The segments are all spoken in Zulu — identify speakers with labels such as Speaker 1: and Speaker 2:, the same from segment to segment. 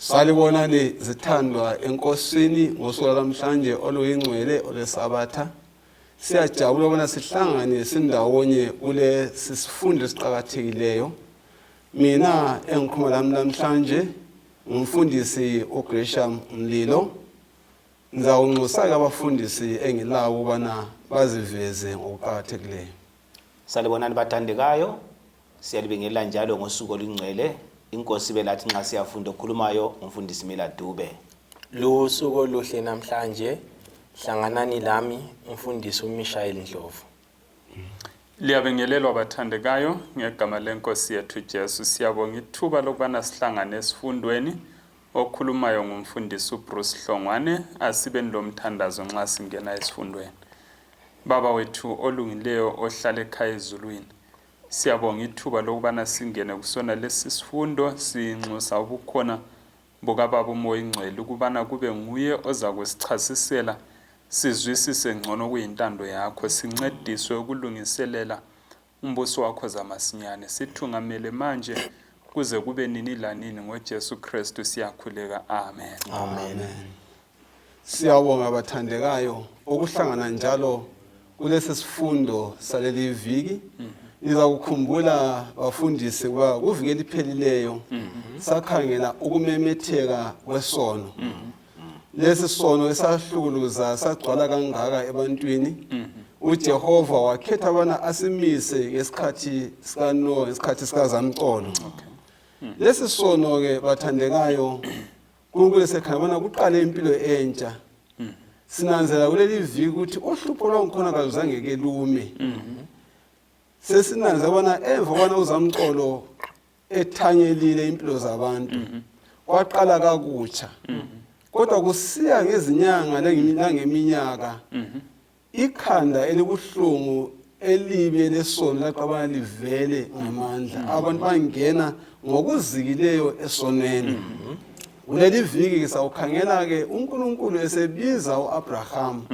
Speaker 1: Salibonani zithandwa eNkosini ngosuku lwamhlanje oluyingcwele olweSabatha. Siyajabula ukubana sihlangane sindawonye kule sisifundo esiqakathekileyo. Mina engikhuluma lami namhlanje ngumfundisi uGresham Mlilo. Ngizawunxusa-ke abafundisi engilabo ukubana baziveze ngokuqakathekileyo.
Speaker 2: Salibonani bathandekayo, siyalibingelela njalo ngosuku olungcwele. Inkosi ibe lathi nxa siyafunda. Okhulumayo umfundisi Mila Dube.
Speaker 3: Lusuku oluhle namhlanje, hlanganani lami umfundisi uMishael Ndlovu.
Speaker 4: Liyabingelelwa bathandekayo ngegama lenkosi yethu Jesu. Siyabonga ithuba lokubana sihlangane esifundweni. Okhulumayo ngumfundisi uBruce Hlongwane. Asibeni lomthandazo nxa singena esifundweni. Baba wethu olungileyo ohlala ekhaya ezulwini, siyabonga ithuba lokubana singene kusona lesi sifundo. Sinxusa ubukhona bukaBaba uMoya Ingcwele ukubana kube nguye ozakusichasisela sizwisise ngcono kuyintando yakho, sincediswe ukulungiselela umbuso wakho zamasinyane. Sithungamele manje kuze kube nini lanini ngoJesu Kristu siyakhuleka. Amen.
Speaker 3: Amen.
Speaker 1: Siyabonga bathandekayo ukuhlangana njalo kulesi sifundo saleli viki. Nizakukhumbula bafundisi ukuba kuviki eliphelileyo sakhangela ukumemetheka kwesono. Lesi sono esahlukuluza sagcwala kangaka ebantwini. uJehova wakhetha abana asimise ngesikhathi sikaNowa, ngesikhathi sikazamcolo. Lesi sono ke bathandekayo, uNkulunkulu esekhanya bona kuqale impilo entsha. Sinanzela kuleli viki ukuthi uhlupho lwangikhona kaluzange ke lume. Sesinanze bona emva kwana uzamcolo ethanyelile impilo zabantu, kwaqala kakutsha. Kodwa kusiya ngezinyanga langeminyaka, ikhanda elibuhlungu elibi lesono laqabana livele ngamandla. Abantu bangena ngokuzikileyo esonweni. Kuleli viki sawukhangela-ke uNkulunkulu esebiza u-Abrahamu.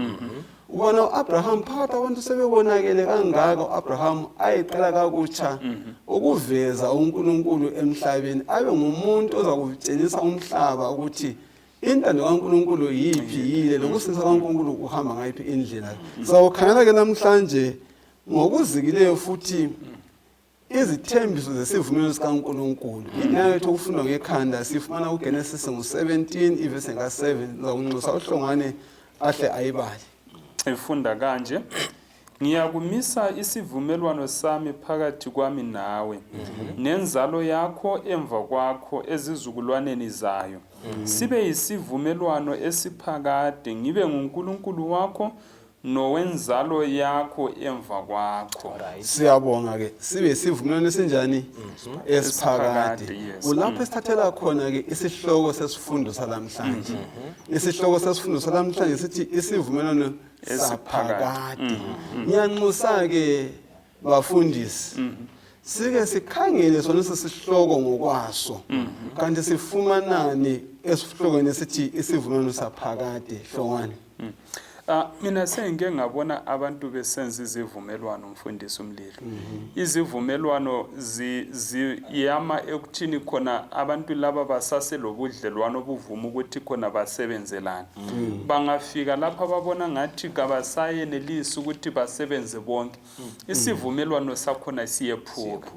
Speaker 1: Ubona u-Abrahamu phakathi abantu sebebonakele kangaka, u-Abrahamu ayeqala kakutsha ukuveza uNkulunkulu emhlabeni, abe ngumuntu ozakutshengisa umhlaba ukuthi intando kaNkulunkulu yiphi, yile lokusindisa kaNkulunkulu kuhamba ngayiphi indlela. Sawukhangela-ke namhlanje ngokuzikileyo futhi izithembiso zesivumelwano sikaNkulunkulu. Indawo yethu okufundwa ngekhanda sifumana kuGenesis ngu-17 ivesi ka-7. Zakunxusa uHlongwane ahle ayibale.
Speaker 4: Ifunda kanje: Ngiyakumisa isivumelwano sami phakathi kwami nawe nenzalo yakho emva kwakho ezizukulwaneni zayo, sibe yisivumelwano esiphakade, ngibe nguNkulunkulu wakho nowenzalo yakho emva kwakho.
Speaker 1: Siyabonga ke, sibe isivumelwano esinjani? Esiphakade.
Speaker 4: Esiphakade, yes.
Speaker 1: Kulapho esithathela khona ke isihloko sesifundo salamhlanje. Isihloko sesifundo salamhlanje sithi isivumelwano saphakade. Ngiyanxusa ke bafundisi, sike sikhangele sona sesihloko ngokwaso, kanti sifumanani esihlokweni esithi isivumelwano saphakade, Hlongwane?
Speaker 4: Mina sengike ngabona abantu besenza izivumelwano, mfundisi uMlilo. Izivumelwano ziyama ekuthini khona abantu laba basaselobudlelwano obuvuma ukuthi khona basebenzelane. Bangafika lapha babona ngathi kabasayenelisi ukuthi basebenze bonke. Isivumelwano sakhona siyephuka.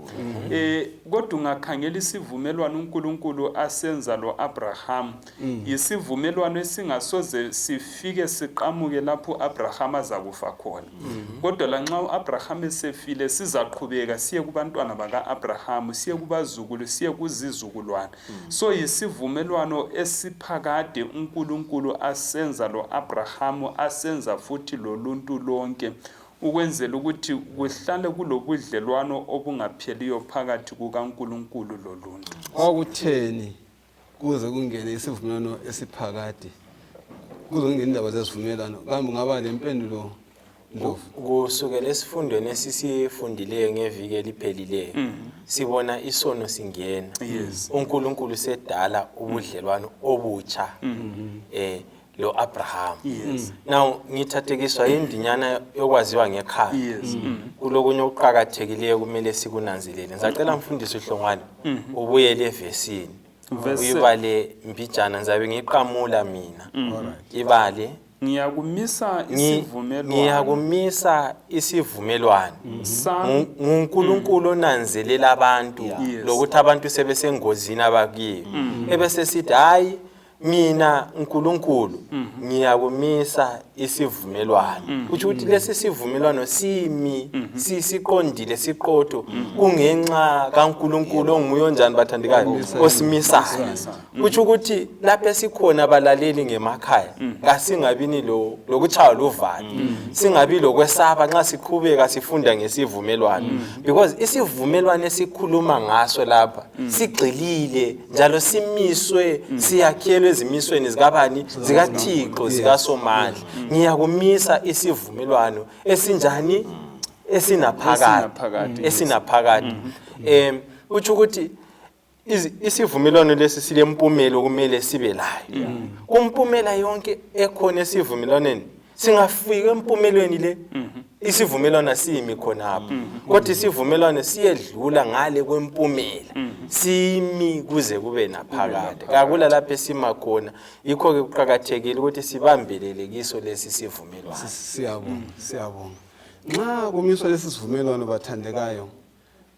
Speaker 4: Kodwa ungakhangela isivumelwano uNkulunkulu asenza lo-Abraham, yisivumelwano esingasoze sifike siqamuke lapho uAbraham azakufa khona. Kodwa lanxa uAbraham esefile, sizaqhubeka siye kubantwana baka-Abraham, siye kubazukulu, siye kuzizukulwana. So yisivumelwano esiphakade uNkulunkulu asenza lo-Abraham, asenza futhi loluntu lonke, ukwenzela ukuthi kuhlale kulobudlelwano obungapheliyo phakathi kukaNkulunkulu loluntu.
Speaker 1: Kwakutheni kuze kungene isivumelwano esiphakade, kuze kungene indaba zezivumelwano? Kambe ungaba le mpendulo, Ndlovu?
Speaker 3: Kusukela esifundweni esisifundileyo ngeviki eliphelileyo, sibona isono singena. UNkulunkulu sedala ubudlelwano obutsha lo Abraham. Now ngithathekiswa indinyana yokwaziwa ngekhaya. Kulokunye okuqakathekileyo kumele sikunanzelele. Ngizacela mfundisi uHlongwane ubuyele evesini.
Speaker 4: Verse
Speaker 3: Uyibale mbijana, ngizabe ngiqamula mina. Ibale.
Speaker 4: Ngiyakumisa isivumelwano
Speaker 3: Ngiyakumisa isivumelwano
Speaker 4: sami
Speaker 3: nguNkulunkulu onanzelela abantu lokuthi abantu sebesengozini abakiyo, ebese sithi hayi, mina uNkulunkulu ngiyakumisa isivumelwano. Kuthi ukuthi lesi sivumelwano simi siqondile, siqotho, kungenxa kaNkulunkulu onguye onjani, bathandekayo, osimisayo. Kutsho ukuthi lapho esikhona, abalaleli ngemakhaya, kasingabini lo lokuchaywa luvalo, singabi lokwesaba nxa siqhubeka sifunda ngesivumelwano, because isivumelwano esikhuluma ngaso lapha sigxilile njalo simiswe, siyakhelwe ezimisweni zikabani? ZikaThixo, zikaSomandla. Ngiyakumisa isivumelwano esinjani? Esinaphakade.
Speaker 4: Esinaphakade, yes.
Speaker 3: Esinaphakade. Utsho ukuthi isivumelwano lesi silempumela okumele sibe layo. Kumpumela yonke ekhona esivumelwaneni, singafika empumelweni le, isivumelwano simi khonapho, kodwa isivumelwano siyedlula ngale kwempumela, simi kuze kube naphakade. Kakula lapho esima khona. Yikho-ke kuqakathekile ukuthi sibambelele kiso lesi sivumelwano.
Speaker 1: Siyabonga, siyabonga. Nxa kumiswa lesi sivumelwano, bathandekayo,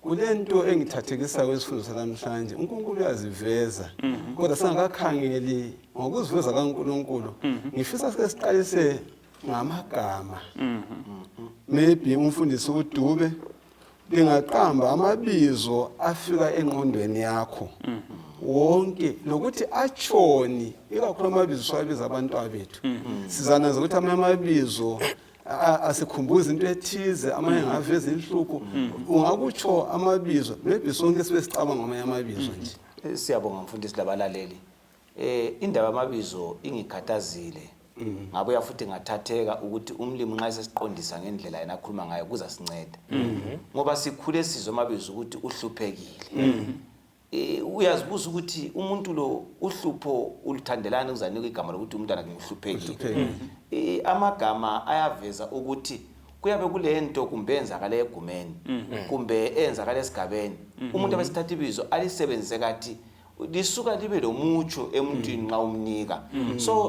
Speaker 1: kulento engithathekisayo kwesifundo sanamhlanje. UNkulunkulu uyaziveza, kodwa singakakhangeli ngokuziveza kaNkulunkulu, ngifisa sike siqalise ngamagama. Maybe umfundisi uDube, lingaqamba amabizo afika engqondweni yakho wonke lokuthi atshoni, ikakhulu amabizo siwabiza abantwana bethu. Sizanaza ukuthi amanye amabizo asikhumbuza into ethize, amanye ngaveza inhlupho. Ungakutsho amabizo, maybe sonke sibe sicabanga ngamanye amabizo nje.
Speaker 2: Siyabonga mfundisi labalaleli. Indaba yamabizo ingikhathazile, ngabuya futhi ngathatheka ukuthi umlimi nxa esesiqondisa ngendlela yena akhuluma ngayo kuzasinceda, ngoba sikhule sizwe amabizo ukuthi uhluphekile. Uyazibuza ukuthi umuntu lo uhlupho uluthandelani uzanika igama lokuthi umntwana uhluphekile. Amagama ayaveza ukuthi kuyabe kulento kumbe eyenzakala egumeni kumbe eyenzakala esigabeni. Umuntu abesithatha ibizo alisebenzise kathi lisuka libe lomutsho emuntwini nxa umnika. So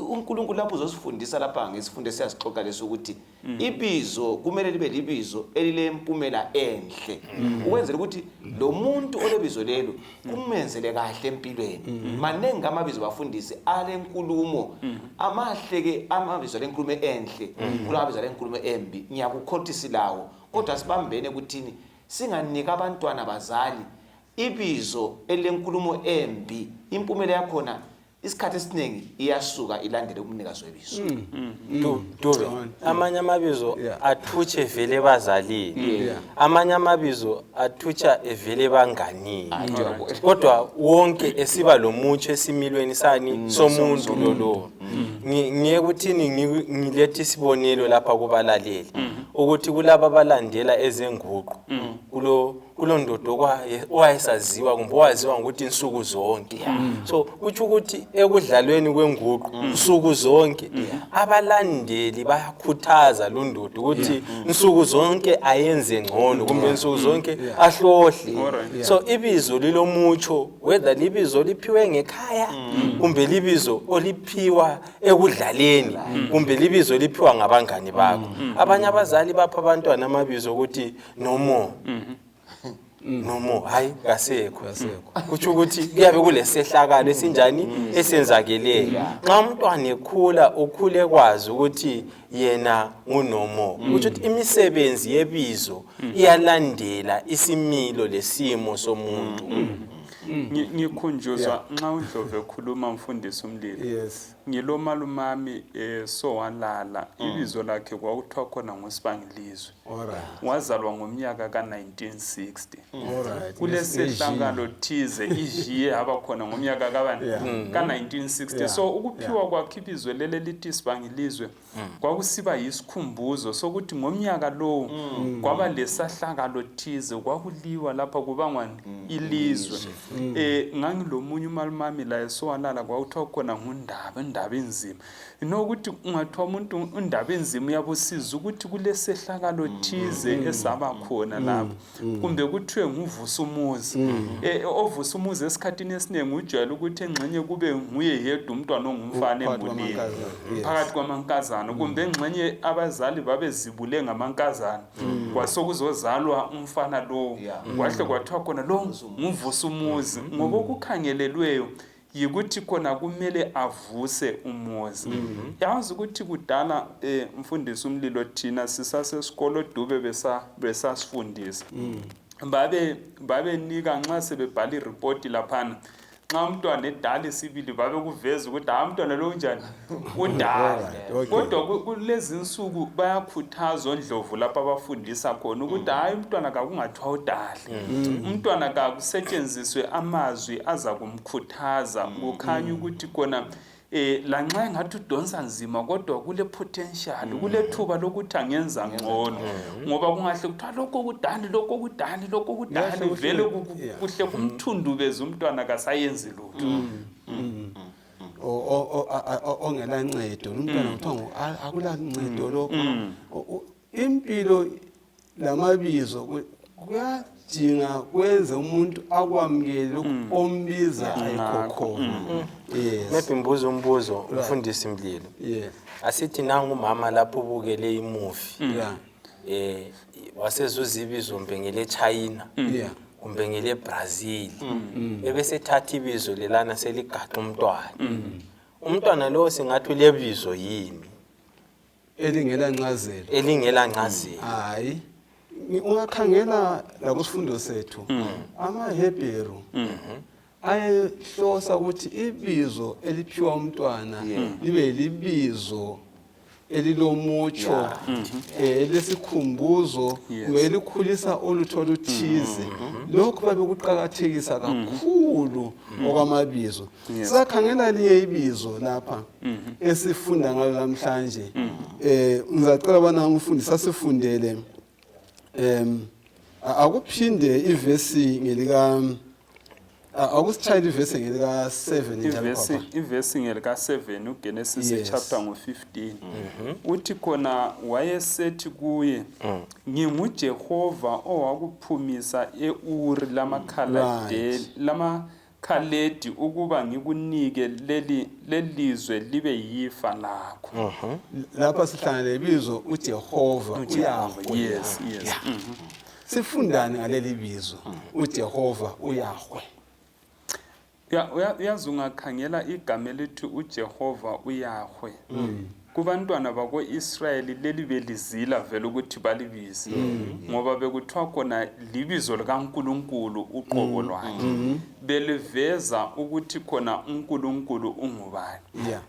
Speaker 2: uNkulunkulu lapho uzosifundisa lapha ngesifundo esiyasixoxa lesi ukuthi ibizo kumele libe libizo elilempumela enhle, ukwenzela ukuthi lo muntu olebizo lelo kumenzele kahle empilweni. Maningi amabizo, bafundisi, alenkulumo amahle ke, amabizo alenkulumo enhle, kulamabizo alenkulumo embi. Ngiyakukhothisi lawo, kodwa sibambene ukuthini singanika abantwana, bazali, ibizo elilenkulumo embi. Impumela yakhona isikhathi esiningi iyasuka ilandele umnikazi webizo.
Speaker 3: Dube, amanye amabizo athutshe vele ebazalini, amanye amabizo athutsha evele ebanganini, kodwa wonke esiba lomutsho esimilweni sani somuntu lolowo. Ngiye kuthini, ngilethe isibonelo lapha kubalaleli ukuthi kulaba abalandela ezenguqu, kulo ndoda owayesaziwa kumbe owaziwa ngokuthi insuku zonke. So kutsho ukuthi ekudlalweni kwenguqu nsuku zonke, abalandeli bayakhuthaza lundoda ukuthi nsuku zonke ayenze ngcono kumbe nsuku zonke ahlohle. So ibizo lilomutsho, whether libizo liphiwe ngekhaya kumbe libizo oliphiwa ekudlaleni kumbe libizo liphiwa ngabangani bakho. Abanye abazali bapha abantwana amabizo ukuthi no more, no more, hayi, kasekho. Kutsho ukuthi kuyabe kulesehlakalo esinjani esenzakeleyo. Nxa umntwana ekhula, ukhule kwazi ukuthi yena nguno more. Kutsho ukuthi imisebenzi yebizo iyalandela isimilo lesimo somuntu.
Speaker 4: Ngikhunjuzwa nxa uNdlovu ekhuluma, mfundisi umlilo. Ngilomalumami sowalala, ibizo lakhe kwakuthiwa khona nguSibangilizwe. Wazalwa ngomnyaka ka-1960. Kulesehlakalo thize ijiye haba khona ngomnyaka kabani? Ka-1960. So ukuphiwa kwakhe ibizo leli lithi Sibangilizwe kwakusiba yisikhumbuzo sokuthi ngomnyaka lowo kwaba lesahlakalo thize, kwakuliwa lapha kubangwa ilizwe. Ngangilomunye umalumami laye sowalala, kwakuthiwa khona ngundaba, indaba enzima. Nokuthi ungathiwa umuntu undaba enzima, uyabusiza ukuthi kulesehlakalo. esithize esaba khona lapho, kumbe kuthiwe nguvusa umuzi. Ovusa umuzi esikhathini esiningi ujwayele ukuthi engxenye kube nguye yedwa umntwana ongumfana
Speaker 1: Phakathi
Speaker 4: emulini,
Speaker 1: kwamankazana, yes.
Speaker 4: Phakathi kwamankazana, kumbe engxenye abazali babezibule ngamankazana, kwasokuzozalwa umfana lowo, kwahle kwathiwa khona lo nguvusa umuzi, ngoba okukhangelelweyo yikuthi khona kumele avuse umuzi. Yazi ukuthi kudala, mfundisi uMlilo, thina sisasesikolo, Dube, besasifundisa, babenika nxa sebebhala iripoti laphana, nxa umntwana edala isibili babekuveza ukuthi hayi, umntwana lo unjani, udala. Kodwa kulezi nsuku bayakhuthaza oNdlovu lapho abafundisa khona ukuthi hayi, umntwana kakungathiwa udala, umntwana kakusetshenziswe amazwi aza kumkhuthaza, kukhanya ukuthi khona lanxa engathi udonsa nzima kodwa kule potential, kulethuba lokuthi angenza ngcono, ngoba kungahle kuthiwa lokho kudali, lokho kudali, lokho kudali, vele kuhle kumthundubeza umntwana, kasayenzi lutho.
Speaker 1: Ongelancedo umntwana kuthiwa akulancedo lokho. Impilo lamabizo kuyadinga kwenze umuntu akwamukele lokhu ombiza ayikho khona, yes.
Speaker 3: Maybe ngibuza umbuzo, umfundisi Mlilo.
Speaker 1: Yes.
Speaker 3: Asithi nangumama lapho ubukele imovie, wasezuza ibizo kumbe ngele China, kumbe ngele Brazil, ebesethatha ibizo lelana seligaxa umntwana. Umntwana lo singathi ulebizo yini?
Speaker 1: Elingela ncazelo.
Speaker 3: Elingela ncazelo.
Speaker 1: Hayi, ungakhangela lakusifundo sethu, amaHebheru ayehlosa ukuthi ibizo eliphiwa umntwana libe libizo elilomutsho, elesikhumbuzo, kumbe elikhulisa olutho oluthize. Lokhu babekuqakathekisa kakhulu okwamabizo. Sizakhangela liye ibizo lapha esifunda ngalo namhlanje. Ngizacela bana umfundisi asifundele, akuphinde ivesi ngelika akusitshayele ivesi ngelika 7 njalo,
Speaker 4: Ivesi
Speaker 1: papa.
Speaker 4: Ivesi ngelika-7, uGenesis chapter ngo-15, uthi khona wayesethi kuye, "NginguJehova owakuphumisa e-Uri lamaKhaledi ukuba ngikunike leli lelizwe libe yifa lakho."
Speaker 1: Lapha sihlangana lebizo uJehova, uYahweh. Sifundani ngaleli bizo uJehova, uYahweh?
Speaker 4: Uyazi ungakhangela igama elithi uJehova, uYahwe, kubantwana bako-Israyeli leli belizila vele ukuthi balibize, ngoba bekuthiwa khona libizo likaNkulunkulu uqobo lwakhe, beliveza ukuthi khona uNkulunkulu ungubani.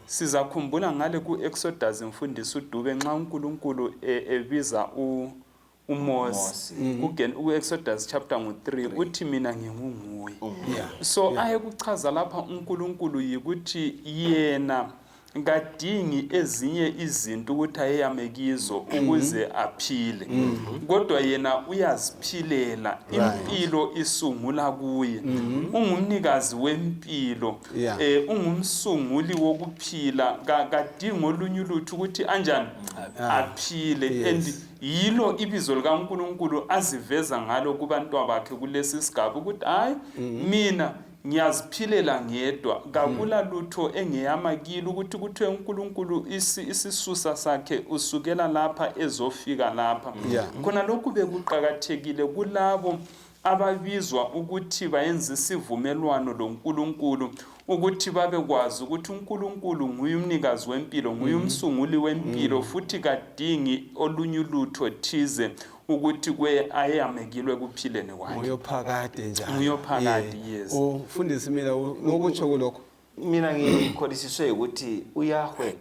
Speaker 4: Sizakhumbula ngale ku-Exodus, mfundisi uDube, nxa uNkulunkulu ebiza uMose ku-Exodus chapter ngu-3, uthi, "Mina ngingunguye." So ayekuchaza lapha uNkulunkulu yikuthi yena kadingi ezinye izinto ukuthi ayeyame kizo ukuze aphile, kodwa yena uyaziphilela, impilo isungula kuye, ungumnikazi wempilo, ungumsunguli wokuphila, kadingi olunye ulutho ukuthi anjani aphile. And yilo ibizo likaNkulunkulu aziveza ngalo kubantwa bakhe kulesi sigaba, ukuthi hayi, mina ngiyaziphilela ngedwa, kakula lutho engeyama kilo ukuthi kuthiwe uNkulunkulu isisusa sakhe usukela lapha ezofika lapha. Khona lokhu bekuqakathekile kulabo ababizwa ukuthi bayenze isivumelwano loNkulunkulu, ukuthi babekwazi ukuthi uNkulunkulu nguye umnikazi wempilo, nguye umsunguli wempilo, futhi kadingi olunye ulutho thize ukuthi kwe ayamekilwe ekuphileni kwakhe.
Speaker 1: Nguyophakade njalo.
Speaker 4: Nguyophakade, yes.
Speaker 1: Ufundisi mina ngokutsho kulokho.
Speaker 2: Mina ngikholisiswe ukuthi uYahwe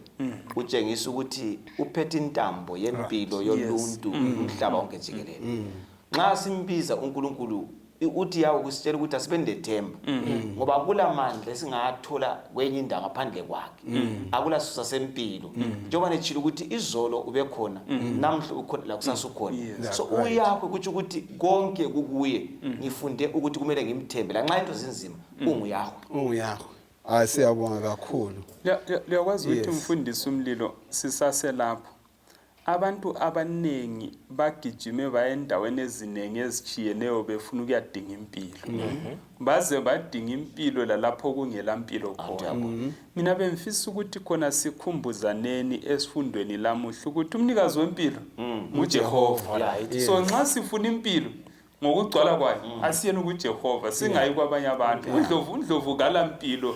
Speaker 2: utshengisa ukuthi uphethe intambo yempilo yoluntu umhlaba wonke jikelele. Nxa simbiza uNkulunkulu uthi Yahwe, kusitshela ukuthi asibe lethemba, ngoba akula mandla esingathola kwenye indawo ngaphandle kwakhe, akula susa sempilo, njengoba nitshilo ukuthi izolo ubekhona, namhla ukhona, lakusasa ukhona. So uYahwe kutsho ukuthi konke kukuye. Ngifunde ukuthi kumele ngimthembe lanxa into zinzima, unguYahwe.
Speaker 1: UnguYahwe. Hayi, siyabonga kakhulu.
Speaker 4: Liyakwazi ukuthi, mfundisi uMlilo, sisaselapho. Abantu abaningi bagijime baya endaweni eziningi ezitshiyeneyo befuna ukuyadinga impilo. Baze badinga impilo lalapho kungela mpilo khona. Mina bengifisa ukuthi khona sikhumbuzaneni esifundweni lamuhla ukuthi umnikazi wempilo nguJehova. So nxa sifuna impilo ngokugcwala kwayo asiyeni kuJehova, singayi kwabanye abantu. UNdlovu uNdlovu kalampilo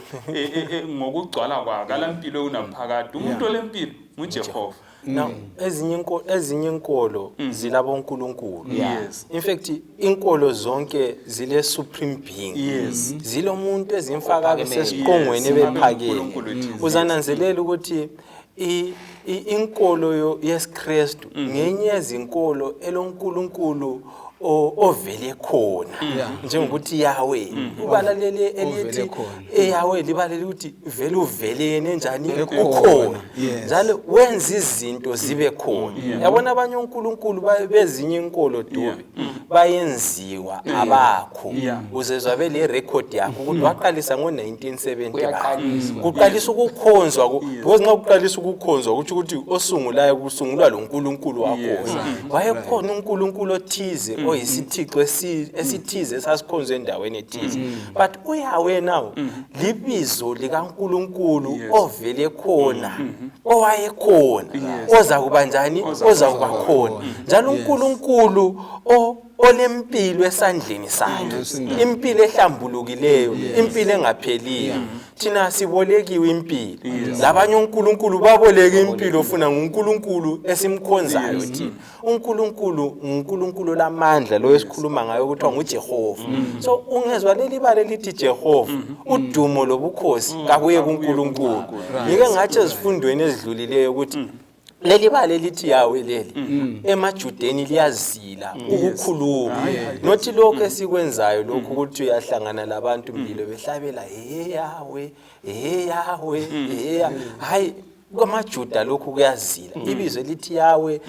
Speaker 4: ngokugcwala kwayo, kalampilo unaphakade. Umuntu olempilo nguJehova.
Speaker 3: Now ezinye inkolo zilabo nkulunkulu. In fact inkolo zonke zile supreme being. Zilomuntu ezimfaka
Speaker 2: Ophakemeyo.
Speaker 3: sesiqongweni bephakeme.
Speaker 4: Unkulunkulu thize.
Speaker 3: Uzananzelela ukuthi inkolo yesiKristu ngenye yezinkolo elonkulunkulu ovele khona, njengokuthi Yahweh, ubala leli
Speaker 1: Ovele
Speaker 3: elithi
Speaker 1: khona.
Speaker 3: eYahweh, libala ukuthi vele uvele yena enjani,
Speaker 1: Ekhona.
Speaker 3: ukhona,
Speaker 1: Yes.
Speaker 3: njalo wenza izinto zibe khona. Yabona abanye onkulunkulu bezinye inkolo, Dube, bayenziwa, abakho. Uzezwa bele record yakho ukuthi waqalisa ngo-1970.
Speaker 2: Uyaqaliswa.
Speaker 3: Kuqalisa ukukhonzwa because nxa kuqalisa ukukhonzwa kutsho ukuthi osungulayo kusungulwa lo nkulunkulu wakhona. Wayekhona unkulunkulu othize oyisithixo esithize esasikhonzwe endaweni ethize, but uYahweh now libizo likaNkulunkulu ovele khona, owayekhona, oza kuba njani, oza kuba khona njalo, uNkulunkulu olempilo esandleni sakhe, impilo ehlambulukileyo, impilo engapheliyo. Thina sibolekiwe impilo, labanye onkulunkulu baboleka impilo. Funa nguNkulunkulu esimkhonzayo thina. UNkulunkulu nguNkulunkulu lamandla lo esikhuluma ngayo kuthiwa nguJehova. So ungezwa leli bala elithi Jehova, udumo lobukhosi kakuye kuNkulunkulu. Ngike ngathi ezifundweni ezidlulileyo ukuthi leli bala elithi Yahweh leli emaJudeni liyazila ukukhuluma, nothi lokhu esikwenzayo lokhu ukuthi uyahlangana labantu mlilo behlabela, "He Yahweh, he Yahweh, he." Hayi, kwamaJuda lokhu kuyazila. Ibizo elithi Yahweh,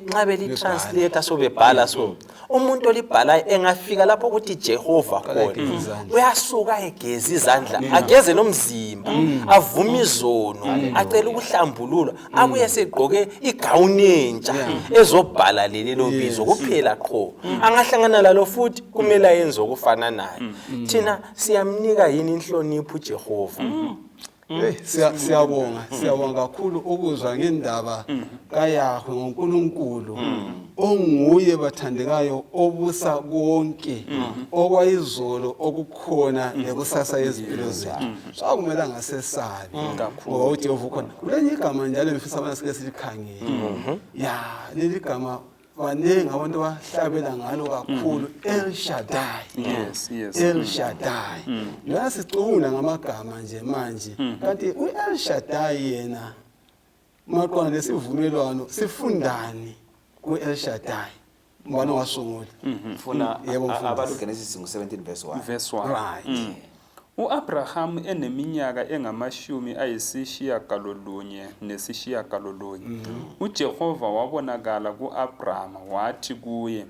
Speaker 3: nxa beli-translate, so bebhala, so umuntu olibhalayo engafika lapho ukuthi Jehova khona,
Speaker 1: Ageze izandla.
Speaker 3: uyasuka egeze izandla, ageze nomzimba, avume izono, acele ukuhlambululwa, abuye segqoke igawuni entsha ezobhala leli bizo kuphela qho. Angahlangana lalo futhi kumele ayenze okufana naye. Thina siyamnika yini inhlonipho uJehova?
Speaker 1: Hey, siyabonga, siyabonga kakhulu ukuzwa ngendaba kaYahwe, ngoNkulunkulu onguye, bathandekayo, obusa konke okwayizolo, okukhona, nekusasa yezimpilo zethu. So akumelanga sesabe ngoba uJehova ukhona. Kulenye igama njalo ngifisa abana sike silikhangele. Ya, leli gama baningi abantu abahlabela ngalo kakhulu, El Shaddai. El Shaddai. La sicubungula ngamagama nje manje, kanti u-El Shaddai yena maqondana nesivumelwano sifundani ku-El Shaddai? Mbani wasungula?
Speaker 2: Funa
Speaker 1: Yebo, mfundisi.
Speaker 2: Abantu Genesis ngu-17 verse 1.
Speaker 4: Verse 1. U-Abraham eneminyaka engamashumi ayisishiyagalolunye nesishiyagalolunye, uJehova wabonakala ku-Abraham wathi kuye,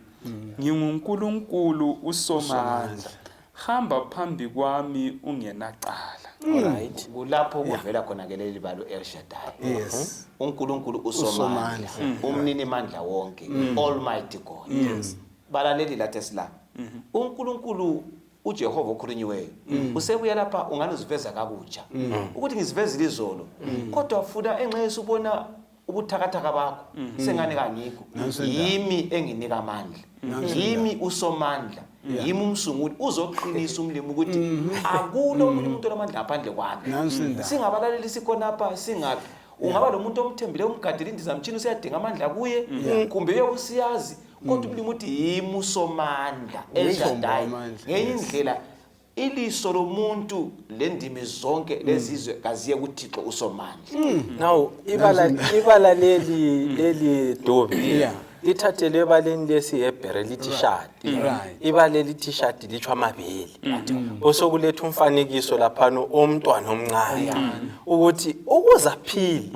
Speaker 4: "NginguNkulunkulu uSomandla, hamba phambi kwami ungenacala."
Speaker 2: Kulapho kuvela khona ke leli balo El Shaddai. UNkulunkulu
Speaker 1: uSomandla.
Speaker 2: uSomandla, umnini mandla wonke, Almighty God. Balaleli, lathi esila uNkulunkulu uJehova okhulunyiweyo usebuya lapha, ungani uziveza kakutsha ukuthi ngizivezile izolo, kodwa funa engxenye subona ubuthakathaka bakho, sengani kangikho.
Speaker 1: Nanso indaba.
Speaker 2: Yimi enginika amandla, yimi uSomandla, yimi umsunguli. Uzoqinisa umlimi ukuthi akulo omunye umuntu olamandla ngaphandle kwami.
Speaker 1: Nanso indaba.
Speaker 2: Singabalaleli sikhonapha singaphi, ungaba lo muntu omthembile, umgadile indizamtshini, usiyadinga amandla kuye, kumbe uye kusiyazi, kodwa umlimi uthi yimi uSomandla, El
Speaker 1: Umthombo
Speaker 2: Shaddai.
Speaker 1: wamandla,
Speaker 2: Ngenye
Speaker 1: yes.
Speaker 2: indlela iliso lomuntu lendimi zonke lezizwe kaziye kuThixo uSomandla.
Speaker 3: Now ibala leli Dube lithathelwe ebaleni lesiHebhere lithi shadi. Ibala elithi shadi litsho amabele, osokuletha umfanekiso laphana omntwana omncane ukuthi ukuze aphile,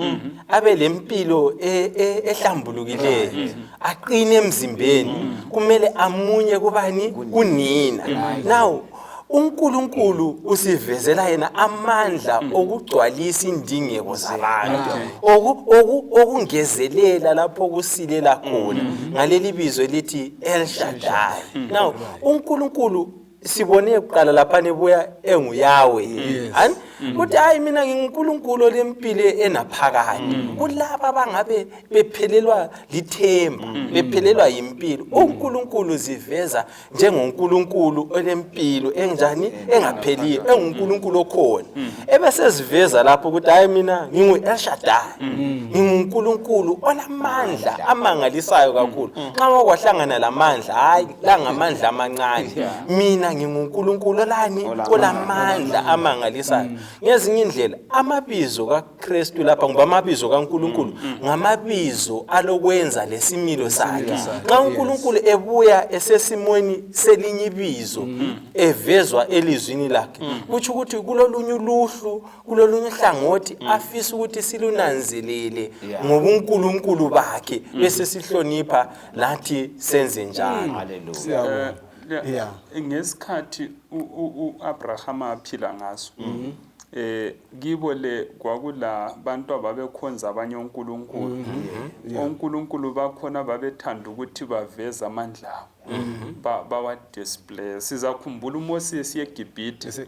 Speaker 3: abe lempilo ehlambulukileyo, aqine emzimbeni, kumele amunye kubani? Kunina. Now uNkulunkulu usivezela yena amandla okugcwalisa indingeko zabantu, okungezelela lapho kusilela khona ngaleli bizo elithi El Shaddai. Now uNkulunkulu sibone kuqala lapha nebuya enguYahweh, hani uthi hayi mina nginguNkulunkulu olempilo enaphakade. Kulaba bangabe bephelelwa lithemba, bephelelwa yimpilo, uNkulunkulu ziveza njengoNkulunkulu olempilo enjani, engapheliyo, enguNkulunkulu okhona. Ebeseziveza lapho ukuthi hayi mina ngingu-El Shaddai, nginguNkulunkulu olamandla amangalisayo kakhulu. Nxa wakwahlangana lamandla, hayi la ngamandla amancane, mina nginguNkulunkulu olani, olamandla amangalisayo. Ngezinye indlela amabizo kaKristu lapha, ngoba amabizo kaNkulunkulu ngamabizo alokwenza lesimilo sakhe. Nxa uNkulunkulu ebuya esesimweni selinye ibizo evezwa elizwini lakhe, kutsho ukuthi kulolunye uluhlu, kulolunye uhlangothi afisa ukuthi silunanzelele ngobuNkulunkulu bakhe, bese sihlonipha lathi senze njalo.
Speaker 2: Hallelujah.
Speaker 1: Siyabonga.
Speaker 4: Ngesikhathi uAbraham aphila ngaso, kibo le kwakula bantu ababekhonza abanye onkulunkulu. Onkulunkulu bakhona babethanda ukuthi baveze amandla abo, bawa-display. Sizakhumbula uMoses eGibhithe,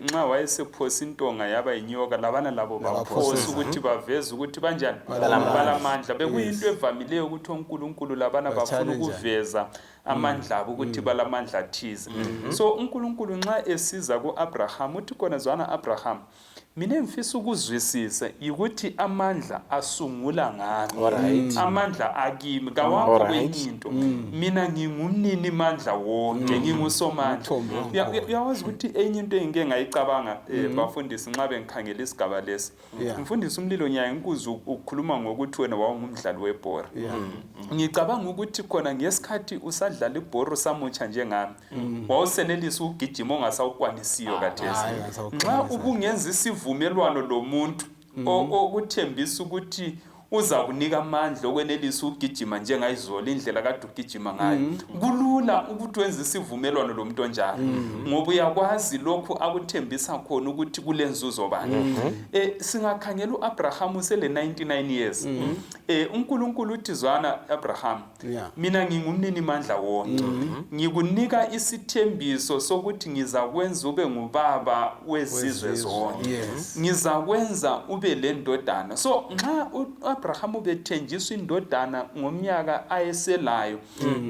Speaker 4: nxa wayesephosa intonga yaba yinyoka, labana labo baphosa ukuthi baveze ukuthi banjani, balamandla. Bekuyinto evamileyo ukuthi onkulunkulu labana bafuna ukuveza amandla abo ukuthi balamandla athize. So uNkulunkulu nxa esiza kuAbraham uthi khona, zwana Abraham, mina engifisa ukuzwisisa yikuthi amandla asungula ngami, amandla akimi, kawakho kwenye into. Mina ngingumnini mandla wonke, ngingusomandla. Uyawazi ukuthi enye into engike ngayicabanga, bafundisi, nxa bengikhangela isigaba lesi, mfundisi umlilo, ngiyaye ngikuze ukukhuluma ngokuthi wena wawungumdlali webhora. Ngicabanga ukuthi khona ngesikhathi usadlala ibhora usamutsha njengami, wawusenelisa ukugijima ongasawukwanisiyo khathesi. Nxa ubungenza isivumelwano lomuntu okuthembisa ukuthi uza kunika amandla okwenelisa ukugijima njengayizolo, indlela kade ugijima ngayo, kulula ukuthi wenze isivumelwano lomuntu onjalo, ngoba uyakwazi lokhu akuthembisa khona ukuthi kulenzuzo bani. Singakhangela uAbraham usele 99 years. uNkulunkulu uthi, zwana Abraham, mina ngingumnini mandla wonke, ngikunika isithembiso sokuthi ngizakwenza ube ngubaba wezizwe zonke, ngizakwenza ube lendodana. So nxa uAbraham ubethenjiswa indodana ngomnyaka ayeselayo,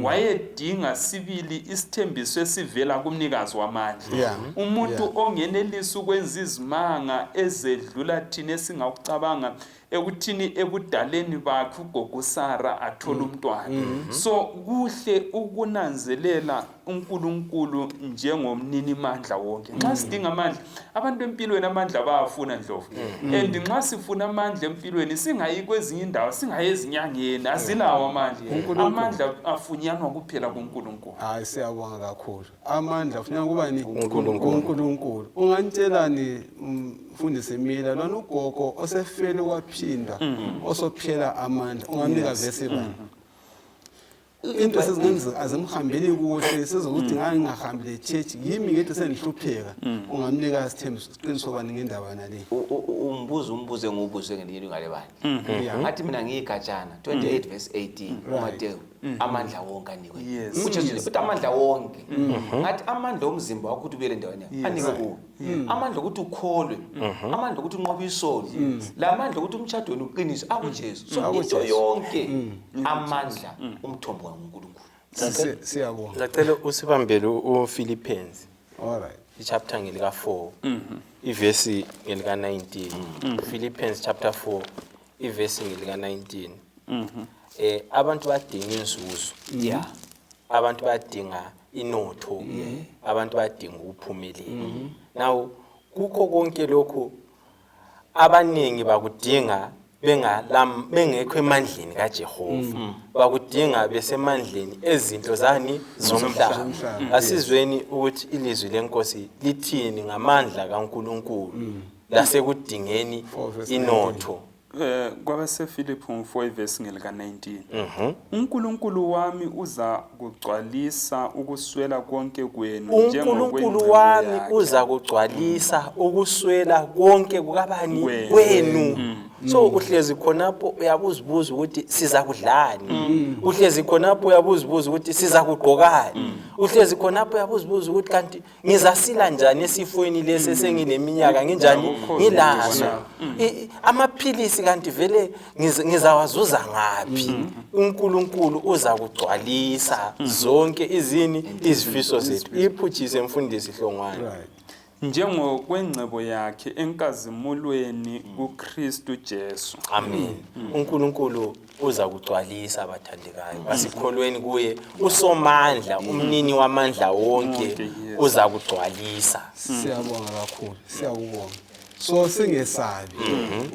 Speaker 4: wayedinga sibili isithembiso esivela kumnikazi wamandla, umuntu ongenelisa ukwenza izimanga ezedlula thina esingakucabanga ekuthini ebudaleni bakhe ugogo Sara athola umntwana. So kuhle ukunanzelela uNkulunkulu njengomnini mandla wonke. Nxa sidinga amandla, abantu empilweni amandla bayafuna, Ndlovu, and nxa sifuna amandla empilweni singayi kwezinye indawo, singayi ezinyangeni, asilawo amandla. Amandla afunyanwa kuphela kuNkulunkulu.
Speaker 1: Hayi, siyabonga kakhulu. Amandla afunyanwa kubani? UNkulunkulu. Ungantshelani, mfundisi Mila, lona ugogo osefele kwaphinda, osophela amandla, ungamnika vesi bani? Into sezingenza azimhambeli kuhle, sezokuthi ngake ngingahambi le church, yimi ngedwa sengihlupheka. Ungamnika isithembiso, isiqiniso bani ngendaba nale?
Speaker 2: Umbuzo umbuzo engiwubuzwe ngelinye ilunga lebandla, ngathi mina ngiyigatshana 28 verse 18 uMateyu, amandla wonke anikwe uJesu. Uthi amandla wonke, ngathi amandla omzimba wakho ukuthi ubuyele endaweni yakho anikwe kuwe, amandla okuthi ukholwe, amandla okuthi unqobe isono, lamandla okuthi umtshado wenu uqiniswe akuJesu. So into yonke, amandla, umthombo nguNkulunkulu.
Speaker 1: Siyabonga.
Speaker 3: Ngicela usibambele uPhilippians.
Speaker 1: All right.
Speaker 3: Ichapter ngelika 4, ivesi ngelika 19. Philippians chapter 4, ivesi ngelika 19. Abantu badinga inzuzo. Abantu badinga inotho. Abantu badinga ukuphumelela. Now kukho konke lokhu abaningi bakudinga bengalam bengekho emandleni kaJehova, bakudinga besemandleni ezinto zani, zomhlaba.
Speaker 1: Zomhlaba.
Speaker 3: Asizweni ukuthi ilizwi lenkosi lithini ngamandla kaNkuluNkulu lasekudingeni
Speaker 1: 4 verse
Speaker 3: inotho.
Speaker 4: KwabaseFiliphu 4 ivesi ngelika-19. UNkulunkulu wami uza kugcwalisa ukuswela konke kwenu
Speaker 3: uNkulunkulu
Speaker 4: njengokwengcebo
Speaker 3: wami
Speaker 4: yakhe.
Speaker 3: uza kugcwalisa ukuswela konke kukabani?
Speaker 4: Kwenu.
Speaker 3: Kwenu. So uhlezi khonapho uyabuzibuza ukuthi siza kudlani, uhlezi khonapho uyabuzibuza ukuthi siza kugqokani, uhlezi khonapho uyabuzibuza ukuthi kanti ngizasila njani esifweni lesi esengineminyaka nginjani
Speaker 4: Nakho-COVID
Speaker 3: ngilaso,
Speaker 4: khona.
Speaker 3: Amaphilisi kanti vele ngizawazuza ngaphi? UNkulunkulu uza kugcwalisa zonke izini izifiso zethu. Iphutshise, mfundisi Hlongwane.
Speaker 1: Right.
Speaker 4: Njengokwengcebo yakhe enkazimulweni kuKristu Jesu.
Speaker 3: Amen. UNkulunkulu uza kugcwalisa, abathandekayo, basikholweni kuye usomandla, umnini wamandla wonke.
Speaker 4: Wonke, yes.
Speaker 3: Uza kugcwalisa.
Speaker 1: Siyabonga kakhulu, siyakubonga. So singesabi.